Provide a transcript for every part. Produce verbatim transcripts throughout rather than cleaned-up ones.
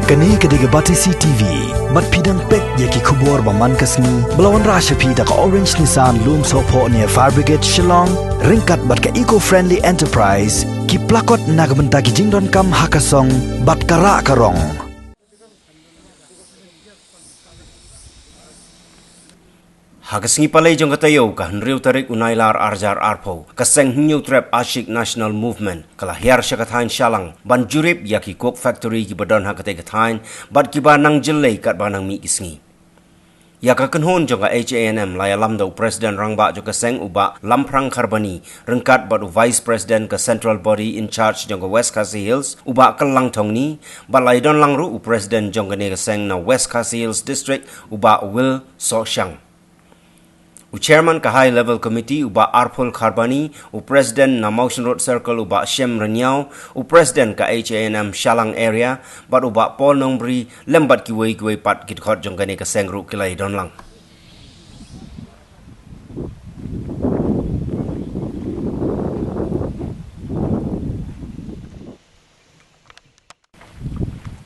Kane ka dei ka Batesi T V. Bad phi dang peit ïa ki khubor ba man ka sngi ba la wanrah sha phi da ka Orange Nissan Lumsohphoh near Fire Brigade Shillong, ryngkat bad ka Eco Friendly Enterprise, ki plakot na ka bynta ki jingdonkam ha ka song bad ka rah ka rong. Ha ka sngi Palei jong ka taïew, ka hynriew tarik u Nailar arhajar arphew, ka seng Hynñiewtrep Ashik National Movement ka la hiar sha ka thaiñ Shalang ban jurip ïa ki coke factory kiba don ha katei ka thaiñ bad kiba nang jyllei katba nang mih ki sngi. Ïa ka kynhun jong ka H A N M la ïalam da u President Rangbah jong ka seng u Bah Lamphrang Kharbani, ryngkat bad u Vice President ka Central Body in Charge jong ka West Khasi Hills u Bah Kyllang Thongni, bad la ïadon lang ruh u President jong kane ka seng na West Khasi Hills District u Bah Will Sohshang. U Chairman ka High Level Committee u Bah Arphul Kharbani, u President na Mawshynrut Circle u Bah Shem Rynniaw, u President ka H A N M Shalang Area, bad u Bah Paul Nongbri, lem bad kiwei kiwei pat ki dkhot jong kane ka seng ruh ki la ïadon lang.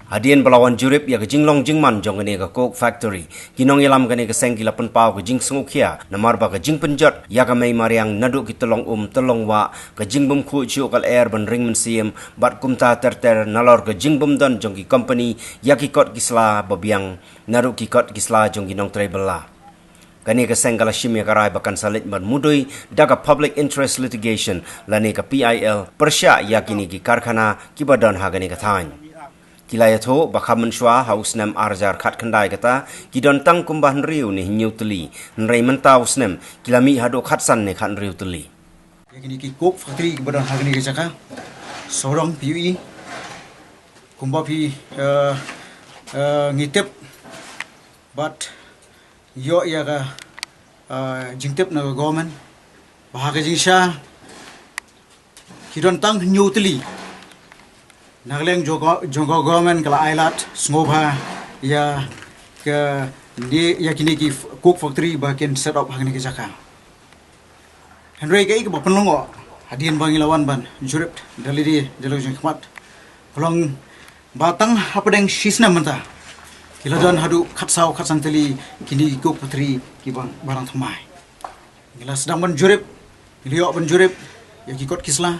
Hadien ba la wan jurip ïa ka jinglong jingman jong kane ka coke factory, ki nongïalam kane ka seng ki la pynpaw ka jingsngewkhia namar ba ka jingpynjot ïa ka mei mariang naduh ki tyllong um tyllong wah, ka jingbymkhuid shuh ka lyer ban ring mynsiem, bad kumta ter ter nalor ka jingbymdon jong ki kompani ïa ki kot ki sla ba biang naduh ki kot ki sla jong ki nongtrei bylla. Kane ka seng ka la shim ïa ka rai ba kan sa leit ban mudui da ka Public Interest Litigation lane ka P I L pyrshah ïa kine ki karkhana kiba don ha kane ka thaiñ. Ki la ïathuh ba kham mynshuwa ha u snem arhajar khatkhyndai kata ki don tang kumba hynriew ne hynñiew tylli, hynrei mynta u snem ki la mih haduh khatsan ne khathynriew tylli. Ïa kine ki coke factory kiba don ha kane ka jaka, sawdong phi ïohi kumba phi, eh, eh, ngi tip bad ïoh ïa ka, ah, jingtip na ka government ba ha ka jingshisha ki don tang hynñiew tylli. Na ka liang jong ka, jong ka government ka la ailad sngewbha ïa kane, ïa kine ki f-, coke factory ba kin set up ha kane ka jaka. Hynrei kaei kaba pynlong hadien ba ngi la wan ban jurip da lade da la jong khmat, ka long ba tang hapdeng shi snem mynta ki la don haduh khatsaw khatsan tylli kine ki coke factory kiba, ba dang thymmai. Ngi la sdang ban jurip, ngi la ïoh ban jurip ïa ki kot ki sla.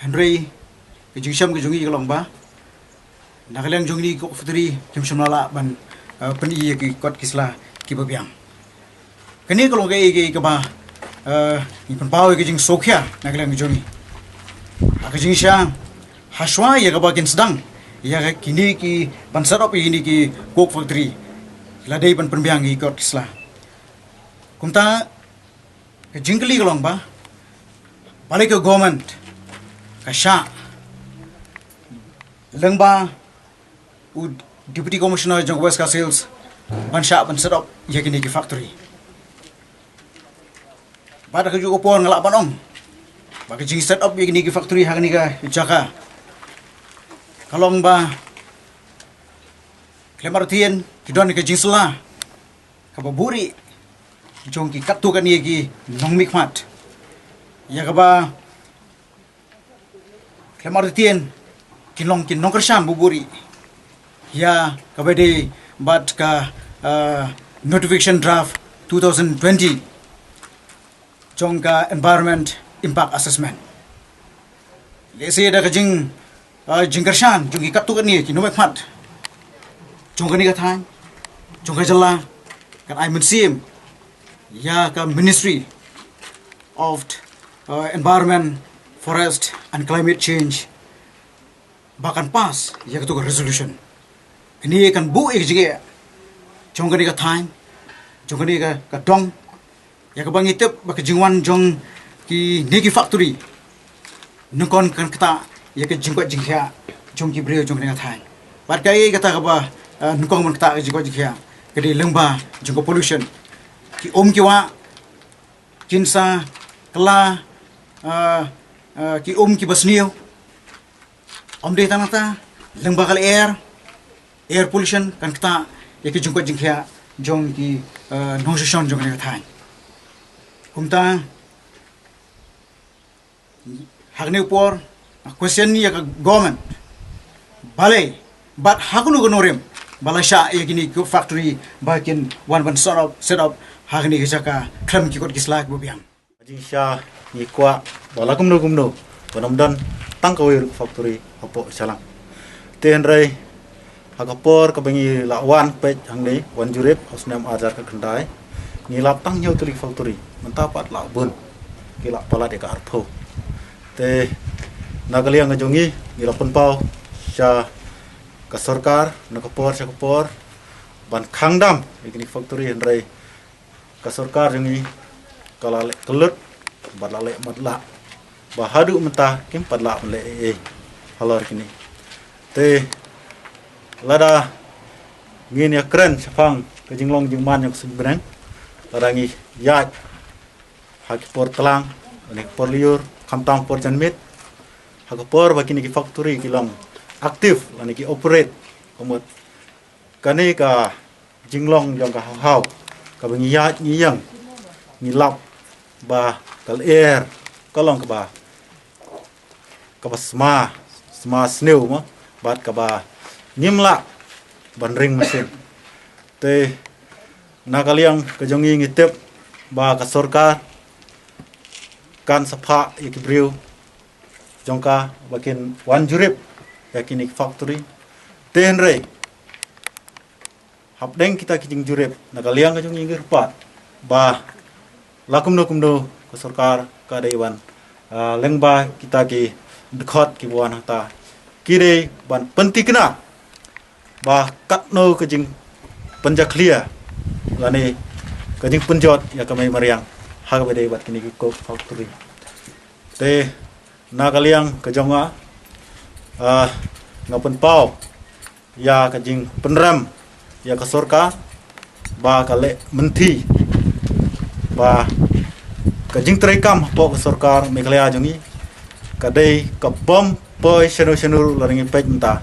Hynrei ka jingshem ka jong ngi ka long ba na ka liang jong ngi ki coke factory kim shym la lah ban, eh, pyni ïa ki kot ki sla kiba biang. Kane ka long kaei kaei kaba, eh, ngi pynpaw ïa ka jingsngewkhia na ka liang jong ngi. Ha ka jingshisha, hashwa ïa kaba kin sdang ïa ka kine ki ban set up ïa kine ki coke factory, la dei ban pynbiang ïa ki kot ki sla. Kumta ka jingkylli ka long ba balei ka government ka shah lyngba u Deputy Commissioner jong West Khasi Hills ban shah ban set up ïa kine ki factory. Bad ha kajuh ka por nga lah ban ong ba ka jing set up ïa kine ki factory ha kane ka jaka ka long ba khlem artatien ki don ka jingsylla kaba buhrieh jong ki katto katne ki nongmihkhmat, ïa kaba khlem artatien ki long ki nongkyrshan ba buhrieh ïa kaba dei bad ka, ah, notification draft two thousand twenty jong ka Environment Impact Assessment. Lehse da ka jing, ah, jingkyrshan jong ki katto katne ki nongmihkhmat jong kane ka thaiñ, jong ka jylla, kan ai mynsiem ïa ka Ministry of, ah, Environment, Forest and Climate Change ba kan pass ïa kato ka resolution. Kane kan buh ïa ka jingeh jong kane ka thaiñ, jong kane ka, ka dong, ïa kaba ngi tip ba ka jingwan jong kine ki factory nyngkong kan ktah ïa ka jingkoit jingkhiah jong ki briew jong kane ka thaiñ. Bad kaei kata kaba, eh, nyngkong ban ktah ka jingkoit jingkhiah ka dei lyngba jong ka pollution. Ki um ki wah kin sa kylla, eh, eh, ki um kiba sniew. Ym dei tang nangta, lyngba ka lyer, air pollution kan ktah ïa ki jingkoit jingkhiah jong ki, eh, nongshong shon jong kane ka thaiñ. Kumta ha kane ka por nga question ïa ka government, balei Bad ha kano kano rim ba la shah ïa kine ki factory ba kin wan ban set up, set up ha kine ki jaka khlem ki kot ki sla kiba biang. Jingshisha ngi kwah ba la kumno kumno ban ym don tang kawei ruh factory hapoh Shillong. Te hynrei ha ka por kaba ngi la wan peit hangne, wan jurip ha u snem arhajar khatkhyndai, ngi lap tang hynñiew tylli factory, mynta pat la bun, ki la palat ïa ka arphew. Te na ka liang ka jong ngi, ngi la pynpaw sha ka sorkar na ka por sha ka por ban khang dam ïa kine ki factory, hynrei ka sorkar jong ngi ka la leh kyllut bad la leh matlah ba haduh mynta kim pat lah ban leh ei ei halor kine. Te lada ngin ïa kren shaphang ka jinglong jingman jong ka suiñ bneng, lada ngi ïaid ha ki por tlang, ha ki por lyiur, khamtam por janmiet, ha ka por ba kine ki factory ki long active lane ki operate, ka mut kane ka jinglong jong ka hawhaw kaba ngi ïaid ngi ïeng, ngi lap ba ka lyer ka long kaba, kaba sma, sma sniew mo, bad kaba ngim lah ban ring mynsiem. Te na ka liang ka jong ngi, ngi tip ba ka sorkar kan sa phah ïa ki briew jong ka ba kin wan jurip ïa kine ki factory. Te hynrei hapdeng kita ki jingjurip, na ka liang ka jong ngi ngi kyrpad ba la kumno kumno ka sorkar ka dei ban, ah, lyngba kita ki dkhot kiba wan hangta, ki dei ban pynthikna ba katno ka jingpynjakhlia lane ka jingpynjot ïa ka mei mariang ha kaba dei bad kine ki coke factory. Te na ka liang ka jong nga, ah, nga pynpaw ïa ka jingpynrem ïa ka sorkar ba ka leh mynthi ba ka jingtreikam hapoh ka sorkar Meghalaya jong ngi ka dei ka bym poi shano shano ruh lada ngi peit mynta.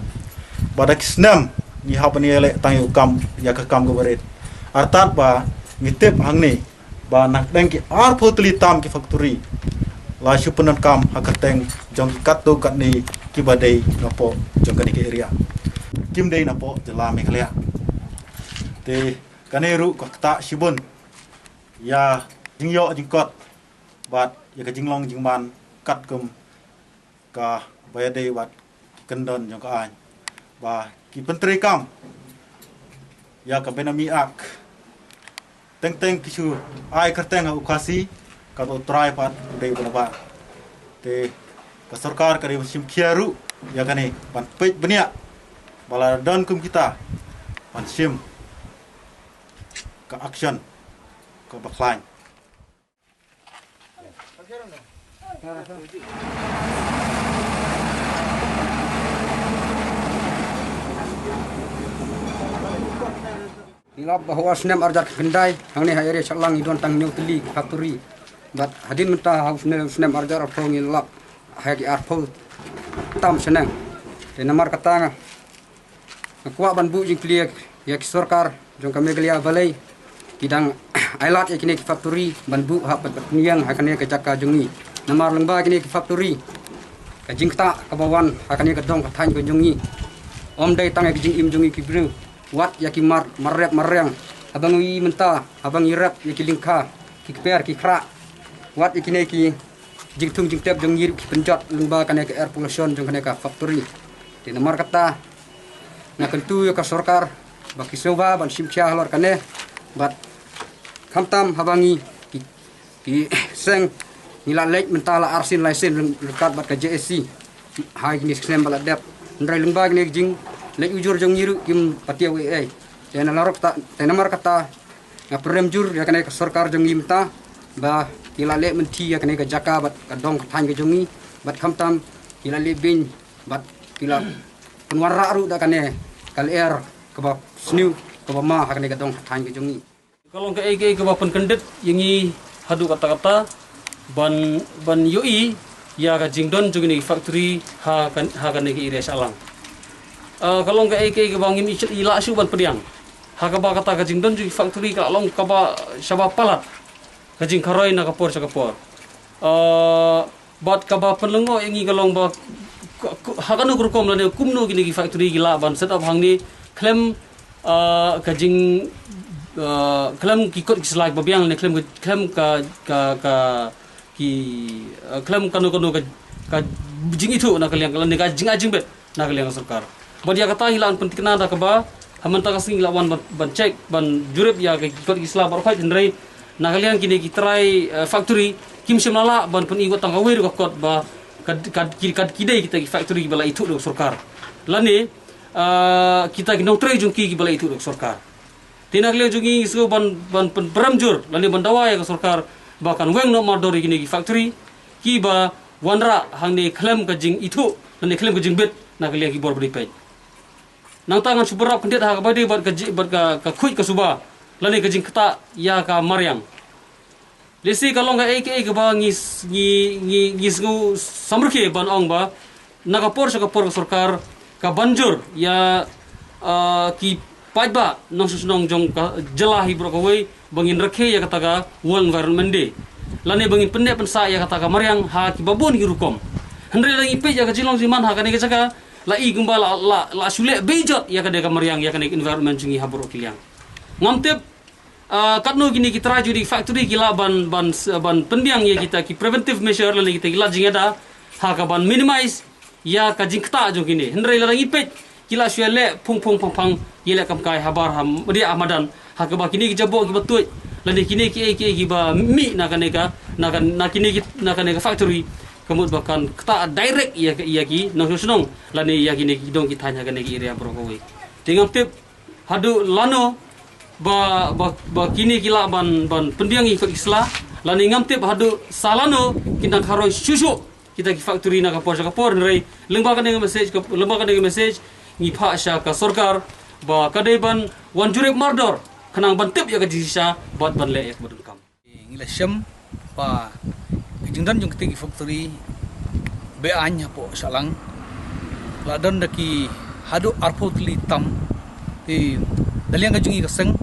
Ba da ki snem ngi hap ban ïaleh tang ïa u kam, ïa ka kam kaba rit. Artat ba ngi tip hangne ba na pdeng ki arphew tylli tam ki factory la shu pyndonkam ha kyrteng jong ki katto katne kiba dei napoh jong kane ka area. Kim dei napoh jylla Meghalaya. Te kane ruh ka ktah shibun ïa jingïoh jingkot bad ïa ka jinglong jingman katkum kaba ïadei bad ki kyndon jong ka aiñ ba ki pyntreikam ïa ka Benami Act. Teng teng ki shu ai kyrteng ha u Khasi, katba u trai pat u dei u Bah Nabar. Te ka sorkar ka dei ban shim khia ruh ïa kane, ban peit bniah ba la don kum kita ban shim ka action kaba khlaiñ. Ngi lap ba ha u snem arhajar khatkhyndai, hangne ha area Shillong ngi don tang hynñiew tylli factory. Bad hadien mynta ha u snem, snem arhajar arphew ngi lap ha ki arphew tam shaneng. Te namar kata nga Nga kwah ban buh jingkylli ïa ki sorkar jong ka Meghalaya balei ki dang ailad ïa kine ki factory ban buh hap ban pynïeng ha kane ka jaka jong ngi. Namar lyngba kine ki factory ka jingktah kaba wan ha kane ka dong ka thaiñ ka jong ngi, ym dei tang ïa ki jingim jong ngi ki briew, wat ïa ki mar, mar rep mar riang. Haba ngi mynta, haba ngi rep ïa ki lyngkha, ki kper ki khrah, wat ïa kine ki jingthung jingtep jong ngi ruh ki pynjot lyngba kane ka air pollution jong kane ka factory. Te namar kata nga kyntu ïa ka sorkar ba ki sngewbha ban shim khia halor kane. Bad khamtam haba ngi ki, ki seng ngi la leit mynta la arsien laisien ryngkat bad ka J S C ha kine ki snem ba la dep. Hynrei lyngba kine ki jingleit ujor jong ngi ruh kim patiew ei ei. Te namar kata, te namar kata nga pynrem jur ïa kane ka sorkar jong ngi mynta ba ki la leh mynthi ïa kane ka jaka bad ka dong ka thaiñ ka jong ngi, bad khamtam ki la leh beiñ bad ki la pynwanrah ruh da kane ka lyer kaba sniew kaba ma ha kane ka dong ka thaiñ ka jong ngi. Ka long kaei kaei kaba pynkyndit ïa ngi haduh katta katta ban, ban ïohi ïa ka jingdon jong kine ki factory ha kan, ha kane ka area Shillong. Ah, ka long kaei kaei kaba ngim i lah shuh ban pdiang. Ha kaba kata ka jingdon jong ki factory ka la long kaba shaba palat ka jingkharoi na ka por sha ka por. Ah, bad kaba pynlyngngoh ïa ngi ka long ba Ko- ko- ha kano ka rukom lane kumno kine ki factory ki lah ban set up hangne khlem, ah, ka jing, ah, khlem ki kot ki sla ba biang lane khlem, khlem ka, ka, ka ki, ah, khlem kano kano ka, ka jingithuh na ka liang lane ka jing, ka jingbit na ka liang ka sorkar. Bad ïa kata ngi lah ban pyntikna da kaba ha mynta ka sngi lah wan ban, ban check ban jurip ïa ki kot ki sla baroh khoit, hynrei na ka liang kine ki trai, eh, factory kim shym la lah ban pyni wat tang kawei ruh ka kot ba ka, ka, ki, ka, ki dei kita ki factory kiba la ithuh da ka sorkar lane, ah, kita ki nongtrei jong ki kiba la ithuh da ka sorkar. Te na ka liang jong ngi ngi sngew ban, ban pynprem jur lane ban dawa ïa ka sorkar ba kan weng noh mardor ïa kine ki factory kiba wanrah hangne khlem ka jingithuh lane khlem ka jingbit na ka liang ki bor ba dei peit. Nangta ngan shu bynrap khyndiat ha kaba dei bad ka ji, bad ka, ka khuid ka suba lane ka jingktah ïa ka mariang. Lehse ka long kaei kaei kaba ngi s-, ngi, ngi, ngi sngew samrkhie ban ong ba na ka por sha ka por ka sorkar ka ban jur ïa, ah, ki paidbah nongshong shnong jong ka jylla hi baroh kawei ba ngin rakhe ïa kata ka World Environment Day lane ba ngin pynneh pynsah ïa kata ka mariang ha kiba bun ki rukom. Hynrei lada ngi peit ïa ka jinglong jingman ha kane ka jaka la i kumba la, la, la shu leh bejot ïa kane ka mariang, ïa kane ka environment jong ngi ha baroh ki liang. Ngam tip, ah, katno kine ki trai jong ki factory ki lah ban, ban, ban pynbiang ïa kita ki preventive measure lane kita ki lad jingïada ha ka ban minimize ïa ka jingktah jong kine. Hynrei lada ngi peit ki la shu ïaleh phung phung phang phang, ïaleh kam kai habar ha madiah ha madan ha kaba kine ki jaboh kiba tuid lane kine kiei kiei kiba mih na kane ka, na ka, na kine ki, na kane ka factory ka mut ba kan ktah direct ïa ka, ïa ki nongshong shnong lane ïa kine ki dong ki thaiñ ha kane ka area baroh kawei. Te ngam tip haduh lano ba, ba, ba kine ki lah ban, ban pynbiang ïa ki kot ki sla lane ngam tip haduh sa lano kin dang kharoi shuh shuh kita ki factory na ka por sha ka por. Hynrei lyngba kane ka message ka, lyngba kane ka message ngi phah sha ka sorkar ba ka dei ban wan jurip mardor khnang ban tip ïa ka jingshisha bad ban leh ïa kaba donkam. Ngi la shem ba ka jingdon jong kata ki factory be-aiñ hapoh Shillong la don da ki haduh arphew tylli tam. Te da liang ka jong ngi ka seng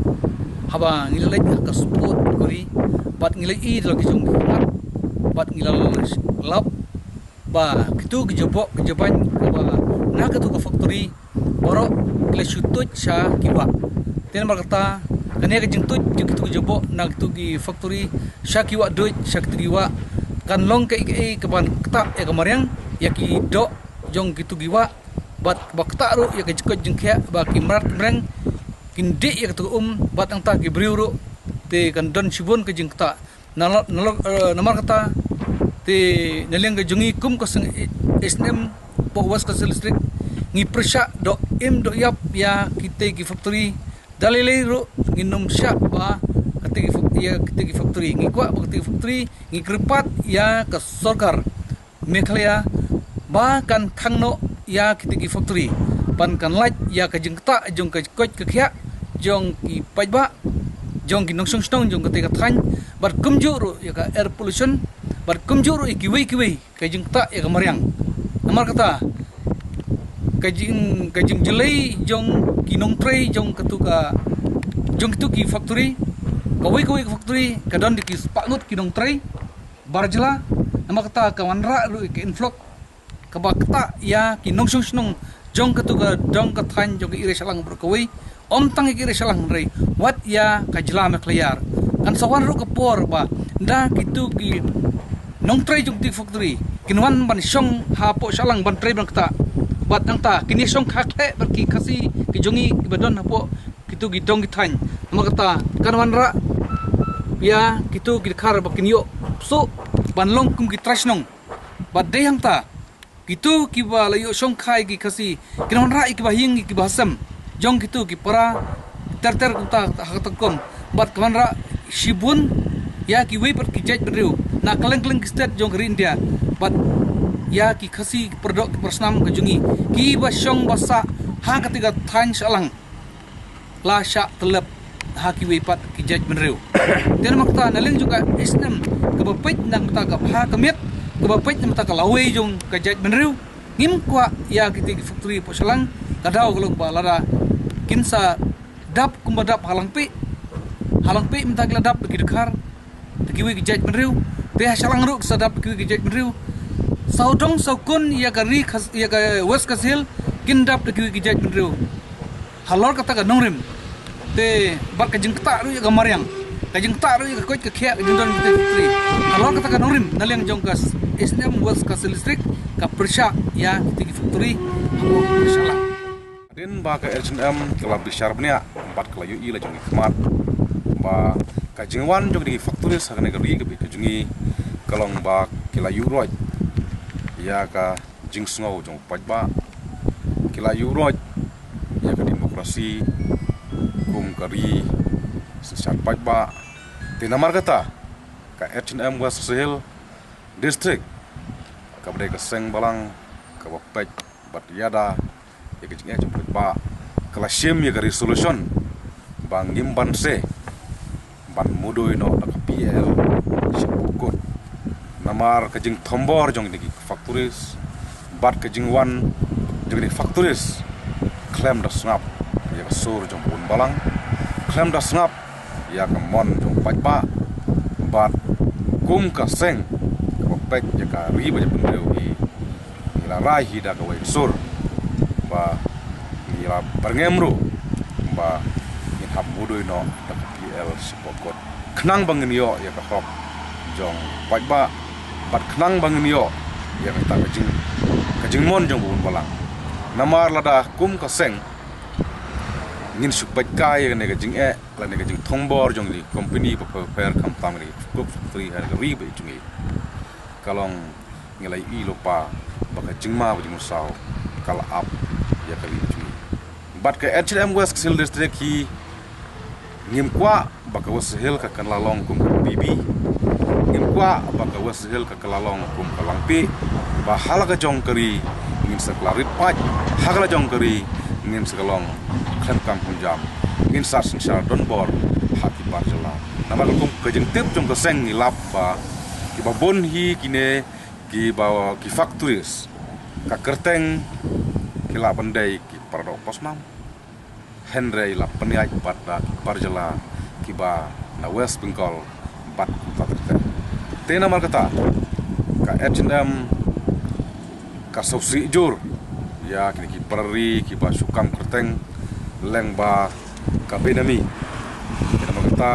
haba ngi la leit ha ka spot kuri bad ngi la i da la ki jong ki khmat bad ngi la lap ba kitu ki jaboh ki jabaiñ kaba na katu ka factory baroh ki la shu tuid sha ki wah. Te namar kata kane ka jingtuid jong kitu ki jaboh na kitu ki factory sha ki wah duid sha kitu ki wah kan long kaei kaei kaban ktah ïa ka mariang ïa ki doh jong kitu ki wah bad ba ktah ruh ïa ka jingkoit jingkhiah ba ki mrad ki mreng kin dih ïa katu ka um bad nangta ki briew ruh te kan don shibun ka jingktah. Na, na, eh, namar kata te na liang ka jong ngi kum ka seng S N M hapoh West Khasi Hills District ngi pyrshah doh im doh ïap ïa kitei ki factory. Da lei lei ruh ngin ym shah ba katei ki fac-, ïa kitei ki factory, ngi kwah ba katei ki factory ngi kyrpad ïa ka sorkar Meghalaya ba kan khang noh ïa kitei ki factory ban kan lait ïa ka jingktah jong ka koit ka khiah jong ki paidbah jong ki nongshong shnong jong katei ka thaiñ bad kumjuh ruh ïa ka air pollution bad kumjuh ruh ïa kiwei kiwei ka jingktah ïa ka mariang. Namar kata ka jing, ka jingjyllei jong ki nongtrei jong katu ka, jong kitu ki factory, kawei kawei ka factory ka don da ki spah ngut ki nongtrei bar jylla. Namar kata ka wanrah ruh ïa ka influx kaba ktah ïa ki nongshong shnong jong katu ka dong ka thaiñ jong ka area Shillong baroh kawei. Ym tang ïa ka area Shillong hynrei wat ïa ka jylla Meghalaya. Kan sa wan ruh ka por ba da kitu ki nongtrei jong kitu ki factory kin wan ban shong hapoh Shillong ban trei ban ktah bad nangta kin ïa shong kha khleh bad ki Khasi ki jong ngi kiba don hapoh kitu ki dong ki thaiñ. Namar kata kan wanrah ïa kitu ki dkhar ba kin ïoh suk ban long kum ki trai shnong. Bad dei hangta kitu kiba la ïoh shong kha ïa ki Khasi kin wanrah ïa kiba ha ïing ïa kiba ha sem jong kitu ki para ter ter kumta ha kata ka rukom. Bad ka wanrah shibun ïa kiwei pat ki jaitbynriew na kylleng kylleng ki state jong ka ri India bad ïa ki Khasi ki para doh ki para snam ka jong ngi kiba shong ba sah ha katei ka thaiñ Shillong la shah tyllep ha kiwei pat ki jaitbynriew. Te namar kata na liang jong ka S N M kaba peit na ka bynta ka bha ka miat, kaba peit na ka bynta ka lawei jong ka jaitbynriew, ngim kwah ïa kitei ki factory hapoh Shillong. Ka daw ka long ba lada kin sa dap kumba dap ha Langpih, ha Langpih mynta ki la dap da ki dkhar da kiwei ki jaitbynriew, te ha Shillong ruh ki sa dap da kiwei ki jaitbynriew. Sawdong sawkun ïa ka ri Khas-, ïa ka West Khasi Hills kin dap da kiwei ki jaitbynriew. Halor kata ka nongrim. Te bad ka jingktah ruh ïa ka mariang. Ka jingktah ruh ïa ka koit ka khiah ka jingdon kita ki factory. Halor kata ka nongrim na liang jong ka S N M West Khasi Hills District ka pyrshah ïa kita ki factory. Hapoh ka pyrshah lang. Hadien ba ka H and M ka la bishar bniah bad ka la ïohi la jong ki khmat ba ka jingwan jong ki factories ha kane ka ri ka bit ka jong ngi ka long ba ki la ïuh roit ïa ka jingsngew jong u paidbah, ki la ïuh roit ïa ka demokrasi kum ka ri synshar paidbah. Te namar kata ka H and M West Khasi Hills District kaba dei ka seng balang kaba peit bad ïada ïa ka jingeh jong u paidbah ka la shim ïa ka resolution ba ngim banse ban mudui noh da ka P L shapoh kut. Namar ka jingthombor jong ki factories bad ka jingwan jong ki factories khlem da sngap ïa ka sur jong u paidbah, khlem da sngap ïa ka mon jong u paidbah bad kum ka seng kaba peit ïa ka ri bad jaitbynriew hi. Ngi la rai hi da kawei ka sur ba ngi la byrngem ruh ba ngin hap mudui noh da ka P L shapoh kut khnang ba ngin ïoh ïa ka hok jong u paidbah bad khnang ba ngin ïoh ïa kata ka jing, ka jingmon jong u paidbah. Namar lada kum ka seng ngin shu peit kai ïa kane ka jingeh lane ka jingthombor jong ki company bapher bapher khamtam ki coke factory ha ka ri ba i jong ngi, ka long ngi la ïohi lypa ba ka jingma ba jingmynsaw ka la ap ïa ka ri jong ngi. Bad ka H and M West Khasi Hills District hi ngim kwah ba ka West Khasi Hills ka, ka la long kum ka P B. Ngim kwah ba ka West Khasi Hills ka, ka la long kum ka Langpih. Ba ha la ka jong ka ri ngin sa kylla rit paid, ha ka la jong ka ri ngin sa kylla long khlem kam khlem jam, ngin sa synshar donbor ha ki bar jylla. Namar ka kum ka jingtip jong ka seng ngi lap ba kiba bun hi kine kiba ki factories ka kyrteng ki lah ban dei ki paradoh posnam. Hynrei la pynïaid bad da ki bar jylla kiba na West Bengal bad kumta ter ter. Te namar kata ka H and M ka sngewsih jur ïa kine ki para ri kiba shu kam kyrteng lyngba ka Benami. Te namar kata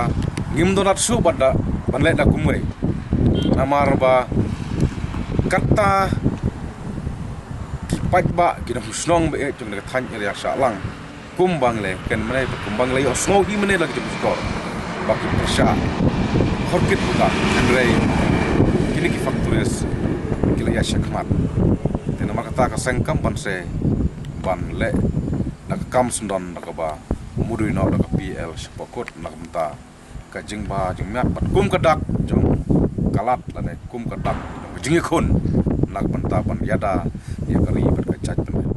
ngim don rat shuh bad da ban leh da kumwei. Namar ba kata ki paidbah ki nongshong shnong ba eh jong ka thaiñ area Shahlang. Kumba ngi la kren mynne, kumba ngi la ïohsngew hi mynne la ki jingmyntoi ba ki pyrshah khor kit bynta, hynrei kine ki factories ki la ïa shah khmat. Te namar kata ka seng kam banse ban leh da ka kam syndon da kaba mudui noh da ka P L shapoh kut na ka bynta ka jingbha jingmiat bad kum ka dak jong ka lad lane kum ka dak jong ka jingïakhun na ka bynta ban ïada ïa ka ri bad ka jaitbynriew.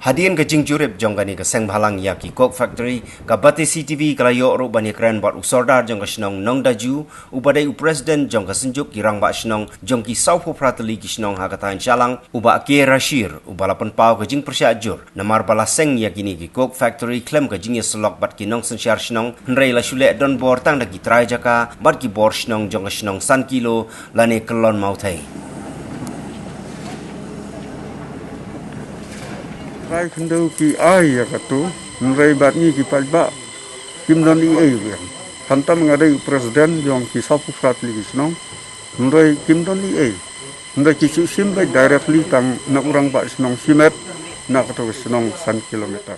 Hadien ka jingjurip jong kane ka seng bhalang ïa ki coke factory, ka Batesi T V ka la ïoh ruh ban ïakren bad u sordar jong ka shnong Nongdaju, uba dei u president jong ka synjuk ki rangbah shnong jong ki sawphew phra tylli ki shnong ha ka thaiñ Shahlang, u Bah K Rashir, uba la pynpaw ka jingpyrshah jur namar ba la seng ïa kine ki coke factory khlem ka jingïasyllok bad ki nongsynshar shnong, hynrei la shu leh donbor tang da ki trai jaka bad ki bor shnong jong ka shnong San Kilo lane Kyllon Mawthei. Trai khyndew ki ai ïa katu, hynrei bad ngi ki paidbah kim don ei ei biang. Khamtam nga dei u president jong ki sawphew phra tylli ki shnong, hynrei kim don ei ei. Hynrei ki shu shim beit directly tang na u rangbah shnong shimet na katu ka shnong san kilometer.